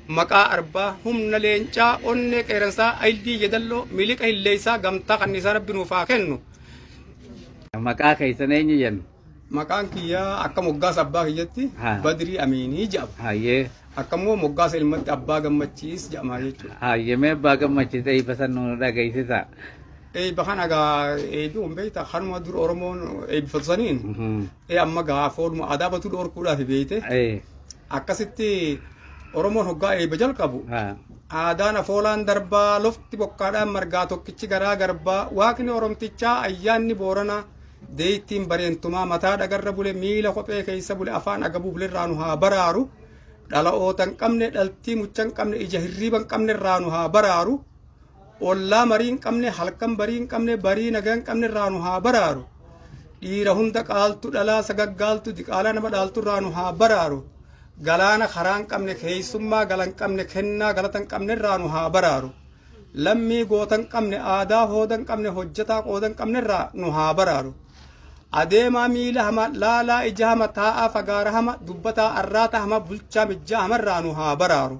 Maqaa arbaa, humna leencaa, onnee qeeransaa, ayildii yedalloo, miliqa hilleessaa, gamtaa kanniisaa Rabbi nuuf haa kennu. Maqaa keessan eenyu jennu? Maqaan kiyyaa akka moggaasa abbaa kiyyatti Badrii Amiinii jedhama. Hayyee. Akka immoo moggaasa ilmatti Abbaa Gammachiis jedhama jechuudha. Hayyee, mee Abbaa Gammachiis eebba san nu dhageessisa. Eebba kana gaa eebbi kun beektaa kanuma dur Oromoon eebbifatu saniin. Ee, amma gaa afooluma aadaa batuu dhorkuudhaaf beekte. Akkasitti Oromoon hoggaa eebba jalqabu. Aadaan afoolaan darbaa, lofti bokkaadhaan margaa, tokkichi garaa garbaa, waaqni Oromtichaa, ayyaanni Booranaa, deeyittiin bareentumaa, mataa dhagarra bule, miila kophee keessa bule, afaan agabuu bulerraa nu haa baraaru. Dhala oota hin qabne, dhaltii mucha hin qabne, ija hirriiba hin qabne irraa nu haa baraaru. Ollaa marii hin qabne, halkan barii hin qabne, barii nagaa hin qabne irraa nu haa baraaru. Dhiira hunda qaaltu, dhalaa sagaggaaltu, diqaalaa nama dhaaltu irraa nu haa baraaru. Galaana karaa hin qabne, keessummaa gala hin qabne, kennaa galata hin qabne irraa nu haa baraaru. Lammii goota hin qabne, aadaa hooda hin qabne, hojjetaa qooda hin qabne irraa nu haa baraaru. Adeemaa miila hama, laalaa ija hama, taa'aa fagaara hama, dubbataa arraata hama, bulchaa mijjaa hama irraa nu haa baraaru.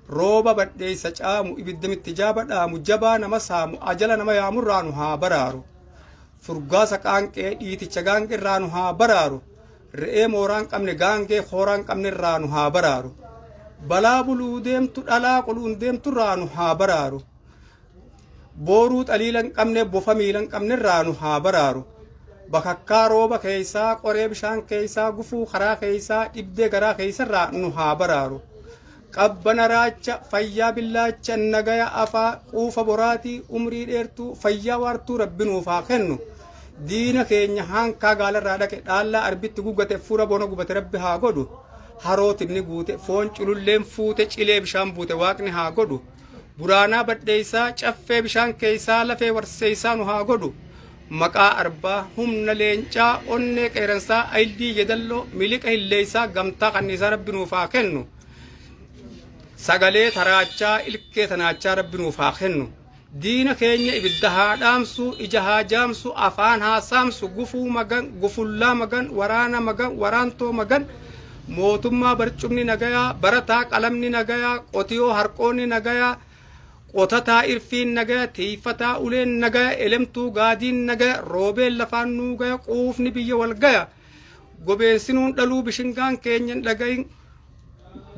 Rooba badheessa caamu, ibidda mittijaaba dhaamu, jabaa nama saamu, ajala nama yaamu irraa nu haa baraaru. Furgaasa qaanqee, dhiiticha gaanqee irraa nu haa baraaru. Re'ee mooraa hin qabne, gaangee kooraa hin qabne irraa nu haa baraaru. Balaa buluu deemtu, dhalaa qoluun deemtu irraa nu haa baraaru. Booruu xaliila hin qabne, bofa miila hin qabne irraa nu haa baraaru. Bakakkaa rooba keessaa, qoree bishaan keessaa, gufuu karaa keessaa, dhibdee garaa keessa irraa nu haa baraaru. Qabbana raacha, fayyaa billaacha, nagaya afaa, quufa boraatii, umrii dheertuu, fayyaa waartuu Rabbi nuuf haa kennu. Diina keenya haankaa gaalarraa dhaqe, dhaallaa arbitti gugate, fura bona gubate Rabbi haa godhu. Haroo tinni guute, foon cululleen fuute, cilee bishaan buute Waaqni haa godhu. Buraanaa badheessaa, caffee bishaan keessaa, lafee warseessaa nu haa godhu. Maqaa arbaa, humna leencaa, onnee qeeransaa, ayildii yedalloo, miliqa hilleessaa, gamtaa kanniisaa Rabbi nuuf haa kennu. Sagalee taraachaa, ilkee tanaachaa Rabbi nuuf haa kennu. Diina keenya ibidda haa dhaamsu, ija haa jaamsu, afaan haa saamsu, gufuu magan, gufullaa magan, waraana magan, waraantoo magan, mootummaa barcumni nagayaa, barataa qalamni nagayaa, qotiyoo harqoonni nagayaa, Qotataa irfiin nagaya, tiiyfataa uleen nagaya, elemtuu gaadiin nagaya, roobeen lafaan nuu gaya, quufni biyya wal gaya. Gobeensinuun dhaluu bishingaan keenyan dhagayin,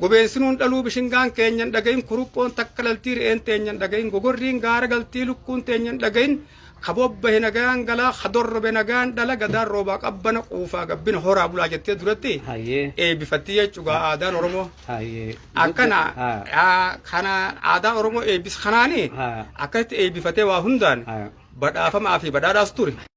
Gobeensinuun dhaluu bishingaan keenyan dhagayin, kuruphoon takka dhaltii re'een teenyan dhagayin, gogorriin gaara galtii lukkuun teenyan dhagayin, ka bobbahe nagayaan galaa, ka dorrobe nagaan dhala, gadaan roobaa qabbana, quufaa gabbina, horaa bulaa jettee duratti Hayyee. eebbifatti jechuudha aadaan Oromoo. Hayyee. Akkana Haa. kana aadaan Oromoo eebbis kanaani Haa. akkasitti eebbifatee waa hundaan Haa. badhaafamaa fi badhaadhaas ture.